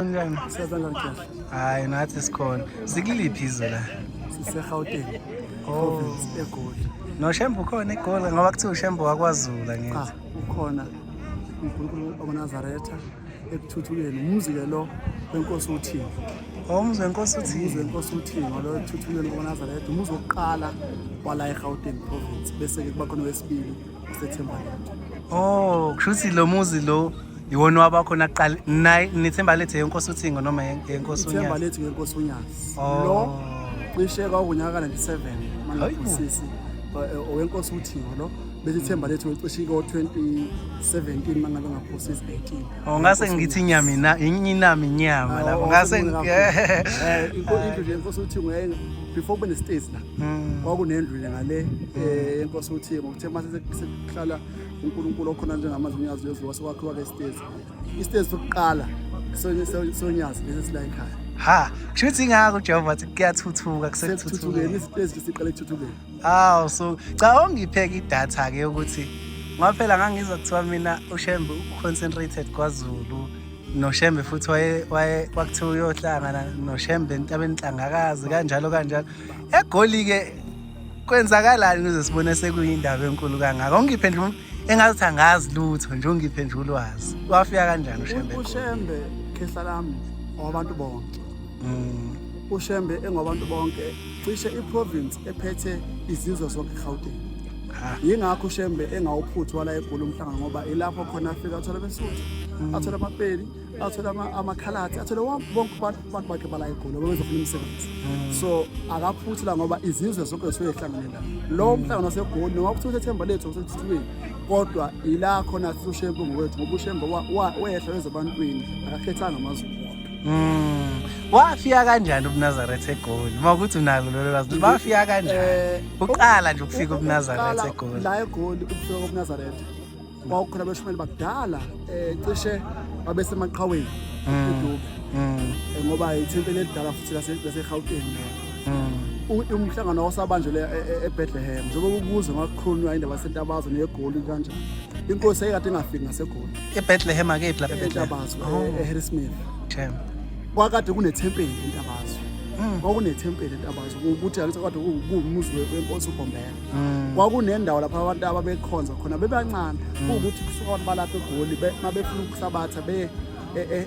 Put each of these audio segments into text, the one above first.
Ninjani? Siyaphila kahle. Hayi nathi sikhona. Sikuliphi izwe la? SiseGauteng. Oh. Province eGoli. NoShembe ukhona eGoli ngoba kuthiwa uShembe wakwaZulu Cha, ngithi. ukhona uNkulunkulu wamaNazaretha ekuthuthukeni. Umuzi ke lo wenkosi uThingo. Oh, umuzi wenkosi Umuzi uthini? wenkosi uThingo lo ekuthuthukeni kwamaNazaretha. Umuzi wokuqala wala eGauteng province bese ke kuba khona wesibili oseThembalethu. Oh, kusho ukuthi lo muzi lo iwona wabakhona kuqala nayi nithemba lethu yenkosi uThingo noma yenkosi Ithemba uNyazi. lethu ngenkosi uNyazi. Oh. Lo cishe kwakunyaka 97 Hayibo. mangaphosisi owenkosi uThingo lo bese ithemba lethu cishe ko 2017 mangabe ngaphosisi 18. Oh, ngase ngithi inyama ina inyama inyama lapho ngase indlu nje yenkosi uThingo yayi before kube nestage la kwakunendlu nje ngale yenkosi uThingo kuthe mase sekuhlala uNkulunkulu okhona njengamanje uNyazi lwezulu wasekwakhiwa ke stage istage sokuqala sonyazi lesi sila ekhaya. Ha, kusho ukuthi ingakho uJehova athi kuyathuthuka Sekuthuthukeni kusekuthuthukeni. istage siqale ekuthuthukeni. Awu so cha ongipheke idatha ke ukuthi ngoba phela ngangizwa kuthiwa mina uShembe uconcentrated kwaZulu noShembe futhi waye waye kwakuthiwa uyohlangana noShembe entabeni Nhlangakazi kanjalo kanjalo. EGoli ke kwenzakalani ukuze sibone sekuyindaba enkulu kangaka? Ongiphe nje engathi angazi lutho nje ongiphe nje ulwazi. Wafika kanjani uShembe eGoli? UShembe khehla lami owabantu bonke. UShembe engobantu bonke cishe iprovince ephethe izizwe zonke eGauteng. Ha. Yingakho uShembe engawuphuthi wala eGoli umhlangano ngoba ilapho khona afika athola beSuthu, athola amaPedi, athola amaKhaladi, athola bonke abantu bakhe bala eGoli ngoba bezofuna imisebenzi. So akaphuthi la ngoba izizwe zonke zisuke zihlangene la. Lo mhlangano waseGoli noma kuthiwa uthemba lethu usekuthuthukeni kodwa ila khona sithi uShembe ngowethu ngoba uShembe wehla weza ebantwini akakhethanga amaZulu wodwa. Wafika kanjani ubuNazaretha eGoli? Uma ukuthi unalo lolo lwazi, bafika kanjani? Uqala nje ukufika ubuNazaretha Ukuqala eGoli. La eGoli ukufika kobuNazaretha kwakukhona abeshumeli bakudala cishe babesemaqhaweni eDube. Ngoba ithempeli elidala futhi laseGauteng lelo. Umhlangano wawusabanjelwe eBethlehem njengoba ukuze kwakukhulunywa indaba yaseNtabazwe neGoli kanjani. Inkosi yayikade ingafiki ngaseGoli. eBethlehem akephi lapha eBethlehem? eNtabazwe Oh. eHarrismith. Shem. Kwakade kunethempeli eNtabazwe. Kwakunethempeli eNtabazwe ukuthi angithi kade kuwumuzi wenkosi uBhombela. Kwakunendawo lapha abantu ababekhonza khona bebancane. Kuwukuthi kusuka abantu balapha eGoli mabefuna ukusabatha beye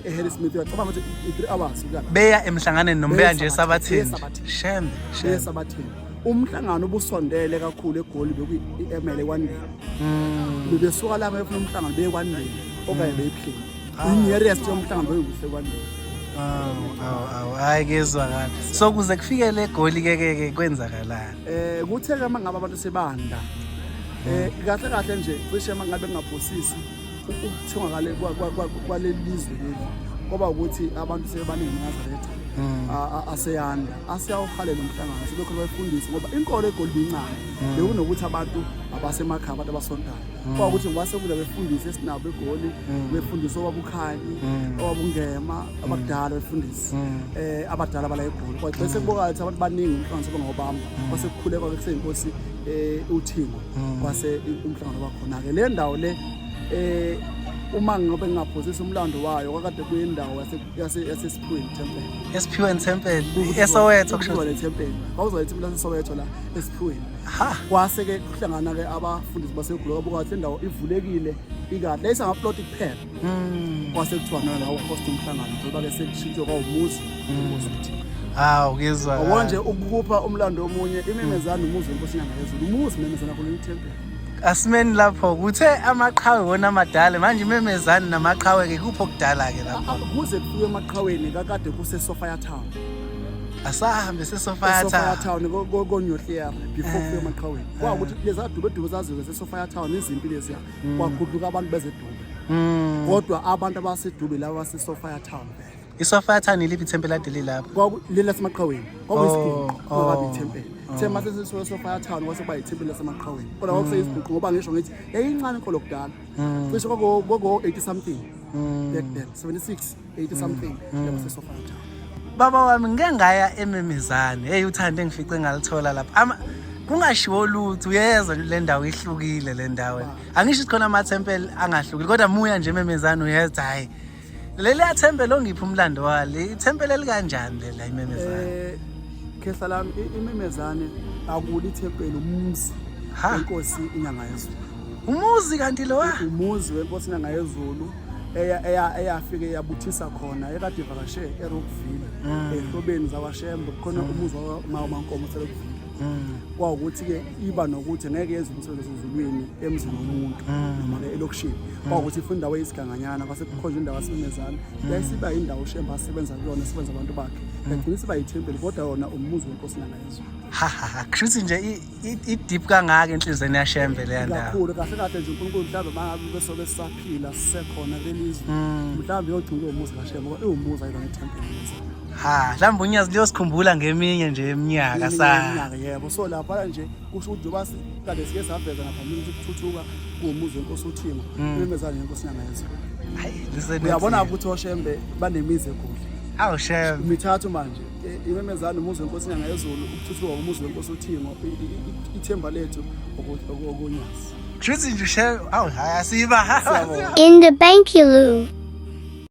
eHarrismith uyacabanga ukuthi i-3 hours ukuya lapha. Beya emhlanganweni noma beya nje Beya esabatheni. esabatheni. Shembe, Beye shembe. esabatheni. Umhlangano ubusondele kakhulu eGoli bekuyi-emele eKwandeni. Bebesuka lapha befuna umhlangano beye eKwandeni okanye beyiphini. I-nearest yomhlangano beyikuhle eKwandeni. Awu, awu, awu, hayi kuyezwakala. So kuze kufike le Goli ke ke ke kwenzakalani? Kuthe ke mangabe abantu sebanda kahle kahle nje cishe mangabe ngingaphosisi ukuthengwa kwale kwaleli lizwe leli kwaba ukuthi abantu sebebaningi eNazaretha aseyanda asiyawuhalela umhlangano sebekhona befundisa ngoba inkolo eGoli ibincane bekunokuthi abantu abasemakhaya abantu abasontayo kwawukuthi ngoba sekula befundisi esinabo eGoli befundisa owabukhanyi owabungema abakudala befundisi abadala bala eGoli kodwa bese kubonakala ukuthi abantu baningi umhlangano sebengobamba kwase kukhulekwa ke kuseyinkosi uThingo kwase umhlangano wakhona ke le ndawo le uma ngobe ngingaphosisi umlando wayo kwakade kuyindawo yaseSiphiweni Temple. ESiphiweni Temple eSoweto kusho. Kusho le temple. Kwakuzwa ithempeli laseSoweto la eSiphiweni. Ha. Kwase ke kuhlangana ke abafundisi baseGoli kwabuka ukuthi le ndawo ivulekile ikahle. Yayisangaploti kuphela. Kwase kuthiwa nona la uhost umhlangano njengoba ke sekushintshwe kwawumuzi inkosi uThingo. Hawu kuyezwakala. Yabona nje ukukupha umlando omunye imemezana umuzi wenkosi inyanga yezulu. Umuzi memezana kuleli temple. Asimeni lapho kuthe amaqhawe wona amadala manje imemezani namaqhawe ke kupho kudala ke lapho. Kuze kufike emaqhaweni kakade kuse Sophia Town. Asahambe seSophia Sophia Town. Town koNyohlier before kufike emaqhaweni. Kwawukuthi leza dube dube zaziwe seSophia Town izimpi leziya kwagudluka abantu bezedube. Kodwa abantu abasedube laba base Sophia Town vele. ISophia Town iliphi ithempeli ade lilapho? Kwaku leli lasemaqhaweni. Kwakuyisiginqo kwakabi ithempeli. Ithe mase sesisuka eSophia Town kwase kuba ithempeli lasemaqhaweni. Kodwa kwakuseyisiginqo ngoba ngisho ngithi yayincane inkolo kudala. Cishe kwako 80 something. Back then 76 80 something yabo seSophia Town. Baba wami ngike ngaya eMemezane. Hey uthande ngifice ngalithola lapha. Kungashiwo lutho uyezwa le ndawo ihlukile le ndawo. Angisho ukuthi khona amathempeli angahlukile kodwa muya nje eMemezane uyezwa hayi. Leli thempeli ongiphi umlando wali, ithempeli elikanjani lela iMemezane? Khehla lami, iMemezane akuli ithempeli, umuzi wenkosi iNyanga yeZulu. Umuzi kanti lo? Umuzi wenkosi iNyanga yeZulu eyafike yabuthisa khona ekade ivakashe eRockville, ehlobeni zakwaShembe khona umuzi waMaNkomo useRockville. Kwawukuthi-ke iba nokuthi ngeke yenze umsebenzi wasezulwini emzini womuntu noma-ke elokishini. Kwawukuthi ifuna indawo eyisiganganyana, kwase kukhonjwa indawo yaseMemezane, yayisiba indawo uShembe asebenza kuyona, esebenza abantu bakhe, yagcina isiba yithempeli, kodwa yona umuzi wenkosi iNyanga yeZulu. Ha ha ha, kusho ukuthi nje i-deep kangaka enhliziyweni yaShembe leya ndawo. Kakhulu, kahle kahle nje uNkulunkulu mhlawumbe mangabe besobe sisaphila sisekhona kuleli zwe, mhlawumbe iyogcina iwumuzi kaShembe ngoba iwumuzi, ayilona ithempeli lezi. Ha, mhlawumbe uNyazi liyosikhumbula ngeminye nje eminyaka sa. Iminyaka, yebo. So lapha nje kusho ukuthi njengoba kade sike saveza ngaphambili ukuthi ukuthuthuka kuwumuzi wenkosi uThingo, iMemezane yenkosi iNyanga yeZulu. Hayi, listen. Uyabona ukuthi oShembe banemizi eGoli. Awu Shembe. Mithathu manje. IMemezane umuzi wenkosi iNyanga yeZulu, ukuthuthuka umuzi wenkosi uThingo, ithemba lethu okuNyazi. Kusho ukuthi nje uShembe, awu hayi asiba. Siyabonga. In the bank you.